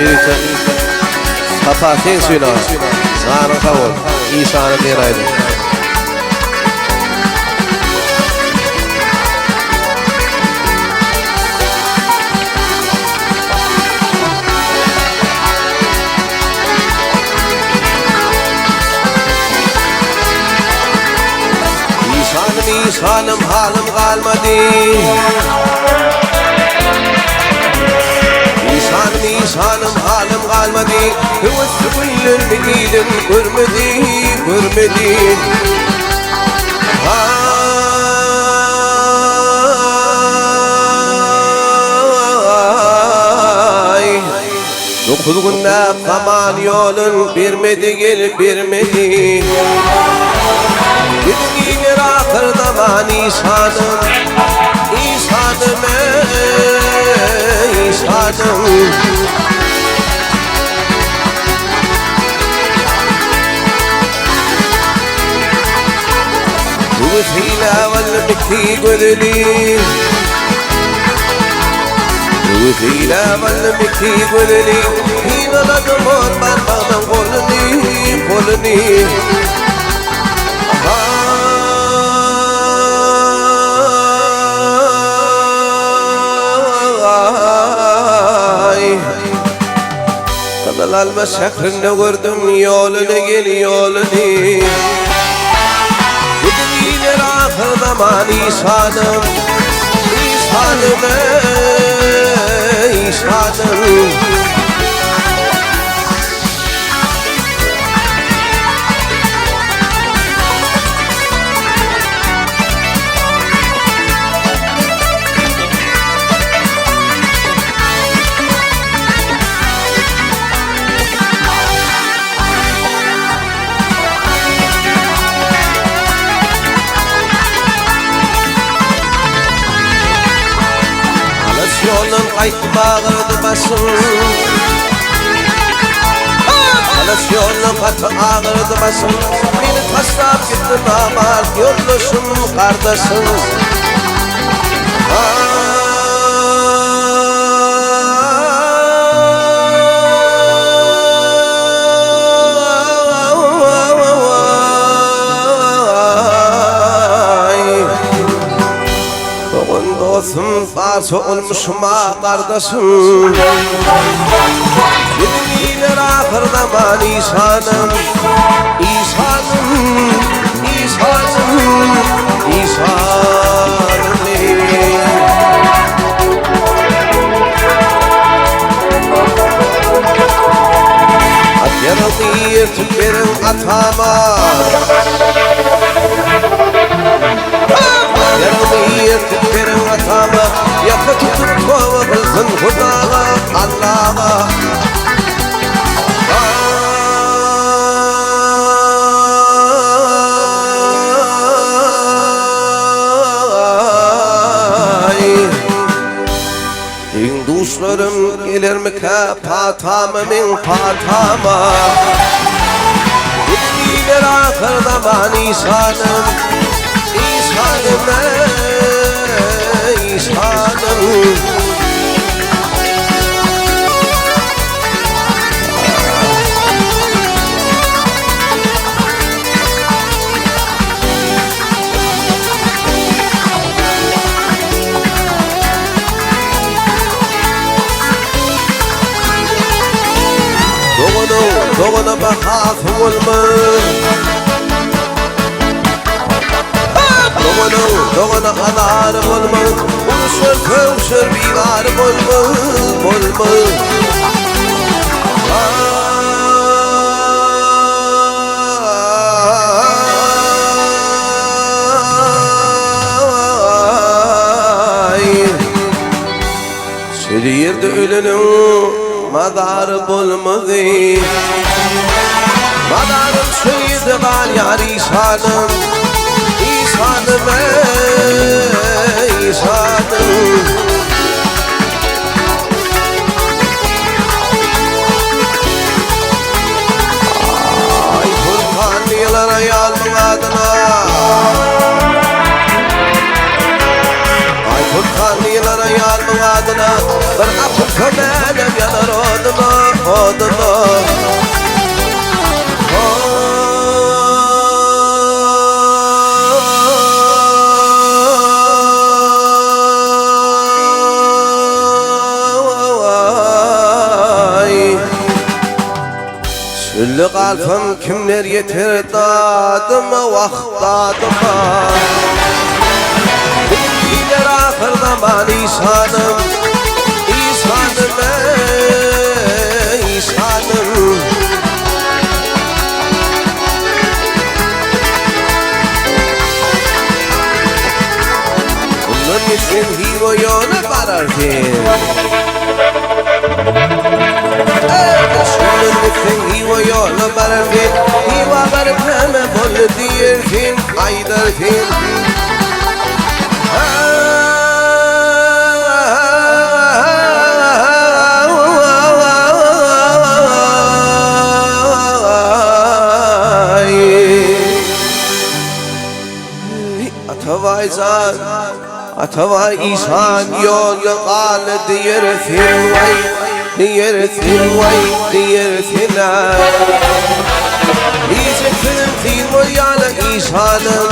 Ýörite Sapa seň üçin aga. Janyň sag bolsun. Işanym diýen aýdym. Işanym işanym halym galmady. Işanym işanym halym galmady. Höwesli günlerimi ilim görmedi, görmedi. Ay. Dokuz günläp zaman ýolun bermedi gel bermedi. Gidin iner ahyr zaman işanym, işanym ey işanym. Öwüsile valmiki gözeli Öwüsile valmiki gözeli Hynaladım ol barmagdan goluny, goluny Ay Gyzyl alma şährinde gördüm ýoluny gel ýoluny Gidip iner ahyr zaman işanym Işanym ey işanym Alys ýoldan gaýtdym agyrdy başym Alys ýoldan gaty agyrdy başym Meni taşlap gitdi namart ýoldaşym, gardaşym. Dogan dostum barça olmuşuma gardaşym. Bilinir ahyr zaman işanym, işanym, işanym, işanym. At ýaraly ýertip beriň atama. At ýaraly ýertip beriň atama. Ýaka tutup toba kylsyn Hudaga, Allaga. Deň-duşlarym gelermikä patama meň patama Gider ahyr zaman işanym Işanym ey işanym Doganyň dogana bahasy bolmaz. Doganyň dogana azary bolmaz. Uruşar sögüşer bizary bolmaz, bolmaz. Şol ýerde öleniň mazary bolmady. Mazarym şol ýerde galýar işanym, işanym eý, işanym. Aý Purkan diýiler aýalymyň adyna. Aý Purkan diýiler aýalymyň adyna. Bir apyl kömelem ýanar oduna. dadyma. Aý. Çölde galsam kimler ýeter dadyma wah dadyma. Diýler ahyr zaman işanym, işanym eý işanym. Mundan geçseň Hywa ýola bararsyň. Şundan gitseň Hywa ýola bararsyň, Hywa baryp näme boldy diýersiň, aýdarsyň. Atabaý jan, Atabaý işan ýolda galdy diýersiň, waý, diýersiň, waý, diýersiň, Diýjek sözüm kyn bolýana işanym.